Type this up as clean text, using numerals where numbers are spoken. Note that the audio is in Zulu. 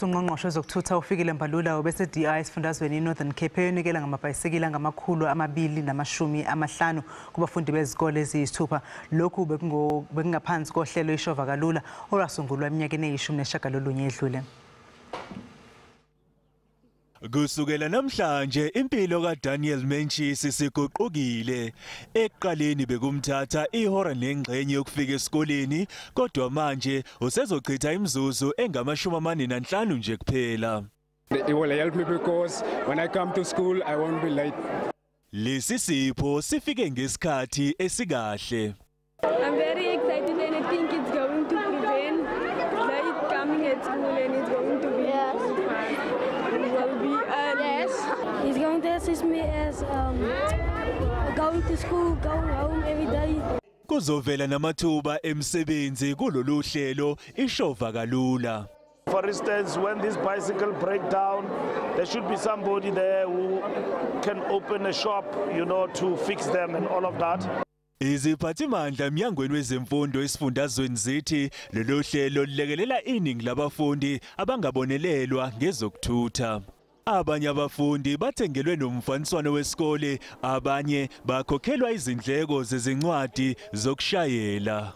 Ungqongqoshe wezokuthutha uFikile Mbalula ubese-DI esifundazweni i-Northern Cape eyonikela ngamabhayisikili angama-250 kubafundi bezikole eziyisithupha. Lokhu bekungaphansi kohlelo iShova Kalula olwasungulwa eminyakeni eyi-19 edlule. Kusukela namhlanje impilo kaDaniel Menchisi siguqukile. Ekuqaleni bekumthatha ihora nengxenye yokufika esikoleni, kodwa manje usezochitha imizuzu engama-45 nje kuphela. It will help me because when I come to school I won't be late. Lesi sipho sifike ngesikhathi esikahle. I'm very excited and I think it's going to prevent late coming at school and it's going to be fun. It will be early. Yes. He's going to assist me as going to school, going home every day. Kuzovela namathuba emisebenzi kulolu hlelo iShova Kalula. For instance, when this bicycle break down, there should be somebody there who can open a shop, to fix them and all of that. Iziphathimandla emnyangweni wezemfundo esifundazweni zithi lolu hlelo lulekelela iningi labafundi abangabonelelwa ngezokuthutha. Abanye abafundi bathengelwe nomfaniswano wesikole, abanye bakhokhelwa izindleko zezincwadi zokushayela.